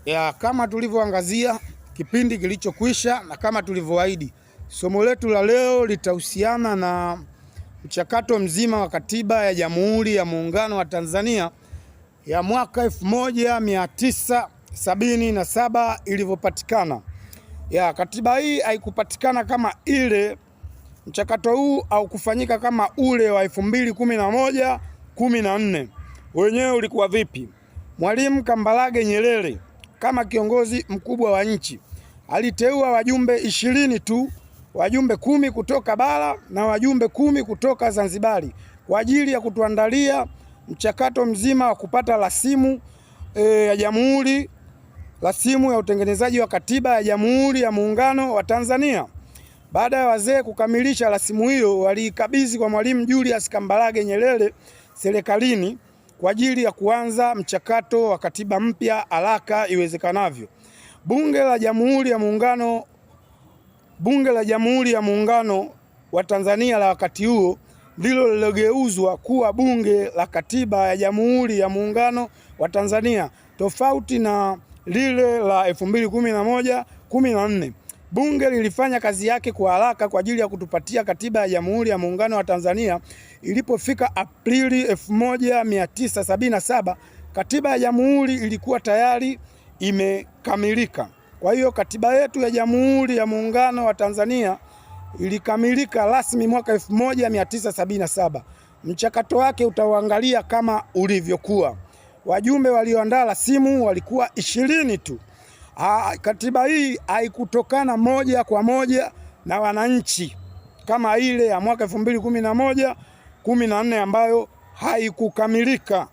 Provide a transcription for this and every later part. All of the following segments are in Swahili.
Ya, kama tulivyoangazia kipindi kilichokwisha na kama tulivyoahidi, somo letu la leo litahusiana na mchakato mzima wa katiba ya Jamhuri ya Muungano wa Tanzania ya mwaka 1977 ilivyopatikana. Ya, katiba hii haikupatikana kama ile, mchakato huu haukufanyika kama ule wa 2011 14. Wenyewe ulikuwa vipi? Mwalimu Kambarage Nyerere kama kiongozi mkubwa wa nchi aliteua wajumbe 20 tu, wajumbe 10 kutoka bara na wajumbe 10 kutoka Zanzibari kwa ajili ya kutuandalia mchakato mzima wa kupata rasimu ya jamhuri, rasimu ya utengenezaji wa katiba ya Jamhuri ya Muungano wa Tanzania. Baada ya wazee kukamilisha rasimu hiyo, waliikabidhi kwa Mwalimu Julius Kambarage Nyerere serikalini kwa ajili ya kuanza mchakato wa katiba mpya haraka iwezekanavyo. Bunge la Jamhuri ya Muungano wa Tanzania la wakati huo ndilo lilogeuzwa kuwa Bunge la Katiba ya Jamhuri ya Muungano wa Tanzania, tofauti na lile la 2011 14. Bunge lilifanya kazi yake kwa haraka kwa ajili ya kutupatia katiba ya Jamhuri ya Muungano wa Tanzania. Ilipofika Aprili 1977 katiba ya Jamhuri ilikuwa tayari imekamilika. Kwa hiyo katiba yetu ya Jamhuri ya Muungano wa Tanzania ilikamilika rasmi mwaka 1977. Mchakato wake utauangalia kama ulivyokuwa. Wajumbe walioandaa rasimu walikuwa 20 tu. Katiba hii haikutokana moja kwa moja na wananchi kama ile ya mwaka 2011 14 ambayo haikukamilika.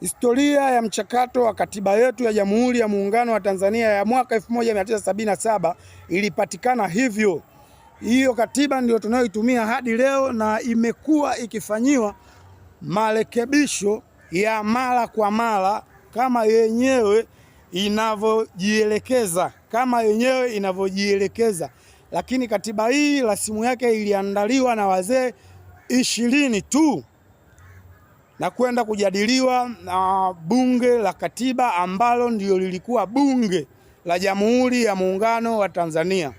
Historia ya mchakato wa katiba yetu ya Jamhuri ya Muungano wa Tanzania ya mwaka 1977 ilipatikana hivyo. Hiyo katiba ndio tunayoitumia hadi leo na imekuwa ikifanyiwa marekebisho ya mara kwa mara kama yenyewe inavyojielekeza, kama yenyewe inavyojielekeza. Lakini katiba hii rasimu yake iliandaliwa na wazee 20 tu na kwenda kujadiliwa na Bunge la Katiba ambalo ndio lilikuwa Bunge la Jamhuri ya Muungano wa Tanzania.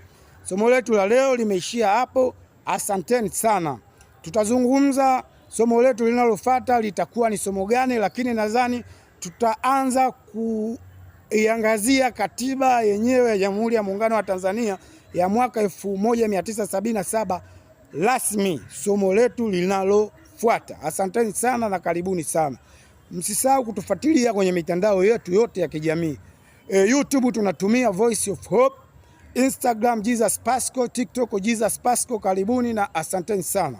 Somo letu la leo limeishia hapo. Asanteni sana. Tutazungumza somo letu linalofuata litakuwa ni somo gani, lakini nadhani tutaanza kuiangazia katiba yenyewe ya Jamhuri ya Muungano wa Tanzania ya mwaka 1977 rasmi, somo letu linalofuata. Asanteni sana na karibuni sana. Msisahau kutufuatilia kwenye mitandao yetu yote ya kijamii. YouTube tunatumia Voice of Hope, Instagram Jesus Pasco, TikTok Jesus Pasco. Karibuni na asanteni sana.